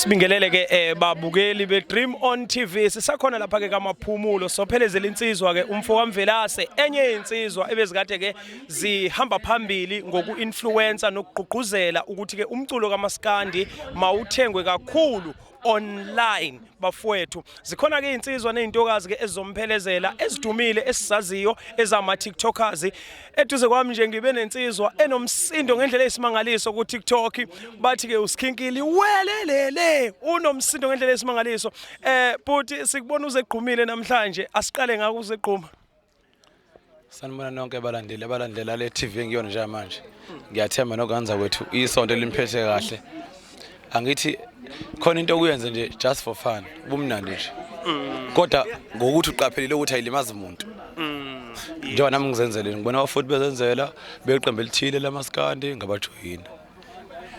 Sibingelele ke babukeli be Dream On TV. Sisakhona lapha ke kaMaphumulo, sophelezela insizwa ke umfo kaMvelase, enye insizwa ebezikade ke zihamba phambili ngoku-influencer nokugqugquzela ukuthi ke umculo kaMaskandi mawuthengwe kakhulu online. Bafowethu, zikhona ke insizwa nezintokazi ke ezizomphelezela ezidumile esisaziyo ezama TikTokers. Eduze kwami nje ngibe nensizwa enomsindo ngendlela eyisimangaliso ku TikTok. Bathi ke uSkhinkili welelele, unomsindo ngendlela eyisimangaliso. Buti, sikubona uzegqumile namhlanje, asiqale ngako uzegquma. Sanibona nonke abalandeli abalandela le TV engiyona njengamanje. Ngiyathemba nokuhanza kwethu isonto limphethe kahle. Angithi khona into okuyenze nje just for fun, ubumnandi nje. Kodwa ngokuthi uqaphelile ukuthi ayilimazi umuntu. Njengoba nami ngizenzele, ngibona abafundi bezenzela beqembu elithile lamaskandi, ngabajoyina.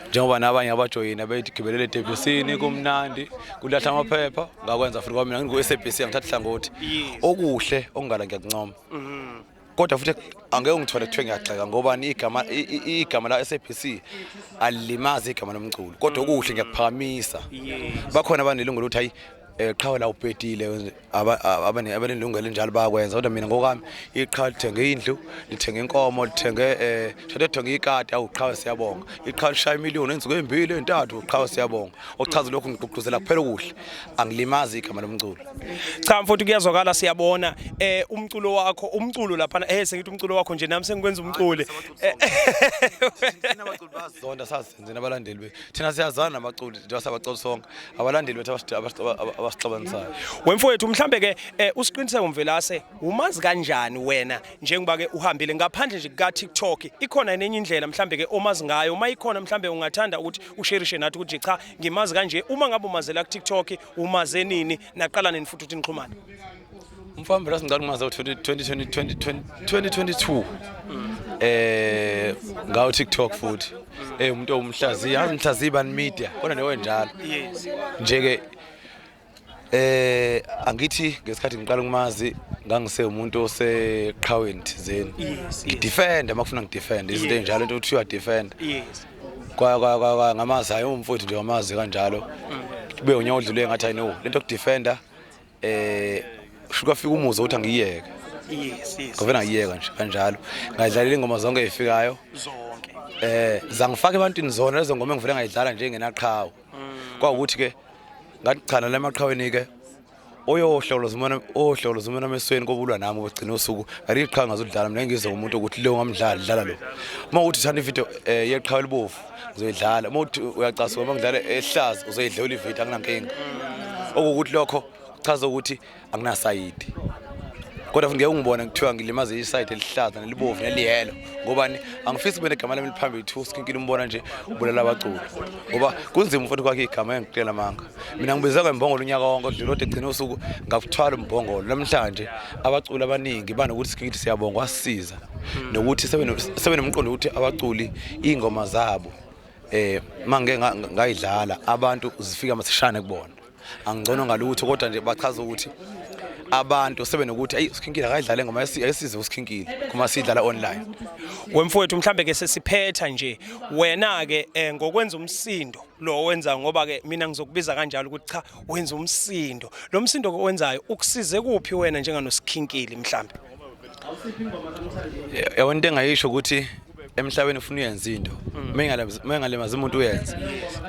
Njengoba nabanye abajoyina bethi gibelele etekisini, kumnandi kulahla amaphepha, ngakwenza futhi kwamina ngingu-SABC, angithatha hlangothi. Okuhle okungala ngiyakuncoma. Kodwa futhi angeke ungithole kuthiwe ngiyagxeka ngoba igama igama la SABC alimazi igama lomculo, kodwa okuhle ngiyakuphakamisa. Bakhona abanelungelo ukuthi hayi, qhawe la ubhedile, abanelungelo njalo bayakwenza, kodwa mina ngokwami iqhawe lithenge indlu, lithenge inkomo, lithenge shade lithenge ikati, awu qhawe siyabonga. Iqhawe lishaya imiliyoni ensuku ezimbili ezintathu, qhawe siyabonga. Okuchaza lokhu, ngigqugquzela kuphela okuhle, angilimazi igama lomculo. Cha mfowethu, kuyazwakala, siyabona umculo wakho, umculo lapha, sengithi umculo wakho nje, nami sengikwenza umculi. Thina abaculi bayasizonda, sazenzeni abalandeli bethu. Thina siyazana nabaculi njengoba sabaculi sonke, abalandeli bethu abasixabanisayo. Wemfowethu, mhlambe ke usiqiniseke Mvelase, umazi kanjani wena njengoba ke uhambile ngaphandle nje ka TikTok? Ikhona nenye indlela mhlambe ke omazi ngayo? Uma ikhona, mhlambe ungathanda ukuthi usherishe nathi ukuthi cha, ngimazi kanje. Uma ngabe umazela ku TikTok, umaze nini, naqala nini futhi ukuthi nixhumane? Umfana la singicala ukumazi 2022 ngawo TikTok futhi, umuntu owumhlaziyi, yazi umhlaziyi bani media kodwa newe njalo nje ke. Angithi ngesikhathi ngiqala ukumazi ngangise umuntu oseqhaweni thizeni, ngidefend makufuna ngidefend izinto ezinjalo, into ukuthi uyadefend kwa kwa kwa ngamazi, hayi umfowethu nje wamazi kanjalo. Kube unyaka odlule ngathi, I know lento yokudefenda, shuka fika umuzi ukuthi angiyeke. yes yes Ngavela ngiyeka nje kanjalo, ngayidlalela ingoma zonke ezifikayo. Zonke. Zangifaka ebantwini zona lezo ngoma engivele ngayidlala nje ngenaqhawe. Kwawukuthi ke ngathi cha, nalemaqhaweni ke oyohlolo zimona, ohlolo zimona emesweni kobulwa nami ogcina usuku ngathi iqhawe ngazudlala mina, ngizwe umuntu ukuthi lo ngamdlala, dlala lo. Uma uthi uthanda ivideo yeqhawe elibovu, ngizoyidlala. Uma uthi uyacasuka uma ngidlala ehlaza, uzoyidlula ivideo, anginankinga. Okuwukuthi lokho kuchaza ukuthi anginasayidi, kodwa futhi ngeke ungibone kuthiwa ngilimaze isayidi elihlaza nelibovu neliyelo, ngobani? Angifisi kube negama lami liphambili thu Sikhinkile, umbona nje ubulala abaculi, ngoba kunzima futhi kwakhe igama. Engikulela manga mina ngibize ngembongolo unyaka wonke odlule, kodwa egcina usuku ngakuthwala umbhongolo. Namhlanje abaculi abaningi banokuthi Sikhinkile siyabonga, wasisiza nokuthi sebenomqondo ukuthi abaculi iy'ngoma zabo mangeke ngayidlala abantu zifika masishane kubona, angcono ngalutho, kodwa nje bachaza ukuthi abantu sebenokuthi ayi, uSikhinkile akayidlale ngoma ayisize uSikhinkile kuma siyidlala online. Wemfowethu, mhlambe ke sesiphetha nje, wena ke ngokwenza umsindo lo wenza, ngoba ke mina ngizokubiza kanjalo ukuthi cha, wenza umsindo, lo msindo owenzayo ukusize kuphi wena njenganoSikhinkili mhlambe? Yabona, into engayisho ukuthi emhlabeni ufuna uyenza into mengalemazi umuntu, uyenze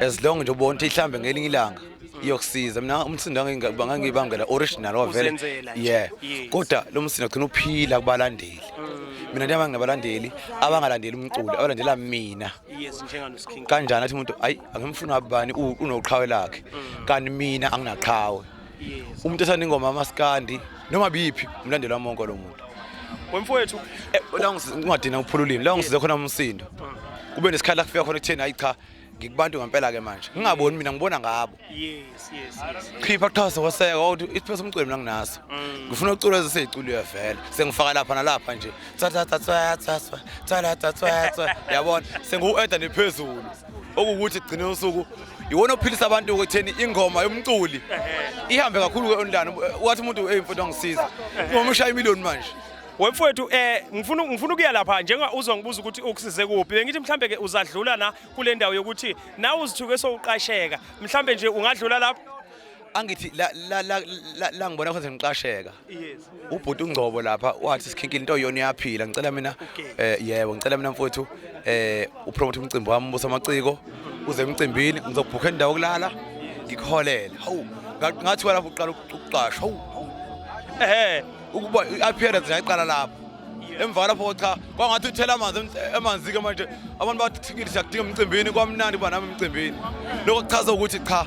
as long nje ubona ukuthi mhlambe ngelinye ilanga iyokusiza. Mina umsindo ngangibangela original wavele. Uzenzela nje. Yeah. Kodwa lo msindo ugcina uphila kubalandeli. Mina njengoba nginabalandeli abangalandeli umculo, abalandela mina. Yes, njenganoSikhinkili. Kanjani athi umuntu ayi, angimfuni abani, unoqhawe lakhe, kanti mina anginaqhawe. Umuntu othanda ingoma amaskandi noma biphi, umlandeli wami wonke lo muntu. Wemfowethu, La ungadina ukuphula ulimi, la ngisize khona umsindo, kube nesikhathi la kufika khona ekutheni hayi cha, ngikubantu ngempela ke manje, ngingaboni mina, ngibona ngabo. Khipha qhaza kwaseka ukuthi isiphetho somculo mina nginaso, ngifuna ukucula eziseyiculiwe vele, sengifaka lapha nalapha nje, tsa tsa tsa tsa tsa tsa tsa tsa tsa tsa, yabona, sengiwu-eda nephezulu, okuwukuthi gcine usuku iwona ophilisa abantu ekutheni ingoma yomculi ihambe kakhulu ke online. Wathi umuntu, "Hey mfowethu, angisiza ingoma ushaya imiliyoni manje." Wemfowethu, ngifuna ukuya lapha njenga uzongibuza ukuthi ukusize kuphi. Bengithi mhlambe ke uzadlula na kule ndawo yokuthi nawe uzithuke sowuqasheka. Mhlambe nje ungadlula lapho? Angithi la la la la, la ngibona khona ngiqasheka. Ubhuti uNgcobo lapha wathi, "Sikhinkile, into yona iyaphila, ngicela mina yebo, ngicela mina mfowethu upromote umcimbi wami ubusa amaciko, uze emcimbini, ngizobhukha indawo yokulala, ngikuholele." Hawu, ngathi lapho uqala ukuqashwa, hawu. Ukuba i-appearance yayiqala lapho. Emva lapho cha, kwangathi uthela amanzi emanzi-ke manje abantu bathi, "Thikithi, siyakudinga emcimbini." Kwamnandi kuba nami emcimbini. Lokho kuchaza ukuthi cha,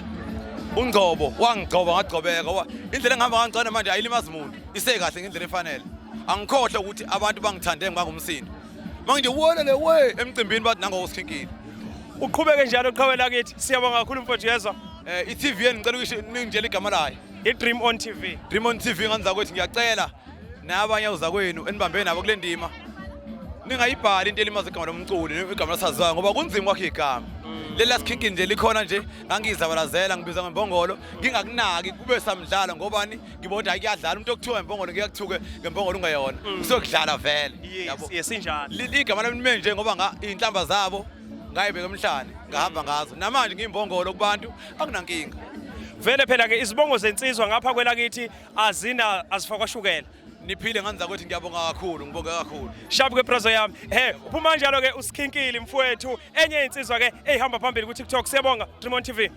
uNgcobo wangigcoba ngagcobeka. Indlela engihamba kangcono manje ayilimazi muntu, isekahle ngendlela efanele. Angikhohlwa ukuthi abantu bangithande ngibangumsindo manje wolele we emcimbini, bathi nango uSikhinkile. Uqhubeke njalo, qhawe lakithi. Siyabonga kakhulu mfowethu, yezwa. I-TV yenu, ngicela ukisho ningitshele igama layo. I-Dream On TV. Dream On TV. Nganza kwethu, ngiyacela nabanye uzakwenu enibambe nabo kule ndima, ningayibhali into elimaza igama lomculi, igama lasaziwayo, ngoba kunzima kwakho igama leli laSikhinkini nje likhona nje. Ngangizabalazela ngibiza ngembongolo, ngingakunaki kube samdlalo, ngobani ngibona ukuthi hayi, kuyadlala umuntu okuthiwa ngembongolo, ngiyakuthuke ngembongolo ungeyona, usuyokudlala vele. Yabo. Yes, injalo. Igama lami lime nje ngoba iy'nhlamba zabo ngayibeka emhlane, ngahamba ngazo. Namanje ngiyimbongolo kubantu, akunankinga. Vele phela ke izibongo zensizwa ngapha kwelakithi azina, azifakwa shukela. Niphile nganza kwethu, ngiyabonga kakhulu, ngibonge kakhulu. Shabu ke brazo yami. He, uphuma kanjalo ke uSikhinkili mfowethu, enye insizwa ke eyihamba phambili ku TikTok. Siyabonga, Dream On TV.